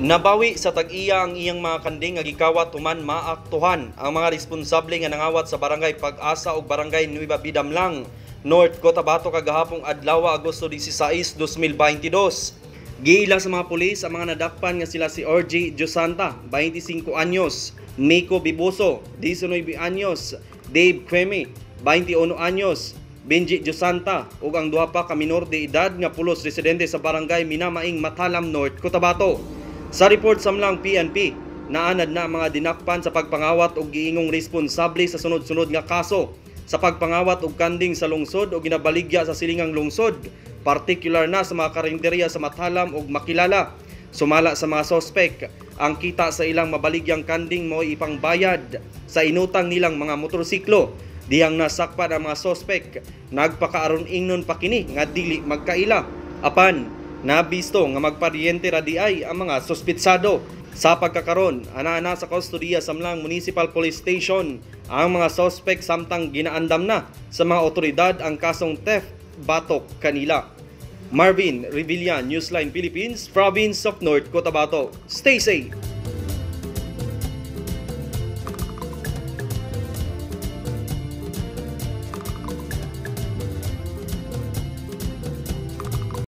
Nabawi sa tag-iya ang iyang mga kanding nga gikawat human maaktuhan ang mga responsable nga nangawat sa Barangay Pag-asa ug Barangay Nueva Bidamlang, North Cotabato kagahapong adlaw, Agosto 16, 2022. Giila sa mga pulis ang mga nadakpan nga sila si RJ Diosanta, 25 anyos, Nico Bibuso, 19 anyos, Dave Queme, 21 anyos, Benji Diosanta ug ang duha pa ka minor de edad nga pulos residente sa Barangay Minamaing, Matalam, North Cotabato. Sa report sa Mlang PNP, naanad na ang mga dinakpan sa pagpangawat og giingong responsable sa sunod-sunod nga kaso sa pagpangawat og kanding sa lungsod o ginabaligya sa silingang lungsod, partikular na sa mga karinderya sa Matalam ug Makilala. Sumala sa mga sospek, ang kita sa ilang mabaligyang kanding mo'y ipangbayad sa inutang nilang mga motorsiklo. Dihang nasakpan ang mga sospek, nagpakaaron ingnon pa kini nga dili magkaila. Apan, nabisto nga magparyente ra di ay ang mga suspitsado. Sa pagkakaron, ana-ana sa kustodiya sa Mlang Municipal Police Station ang mga sospek samtang ginaandam na sa mga otoridad ang kasong theft batok kanila. Marvin Revilla, Newsline Philippines, Province of North Cotabato. Stay safe!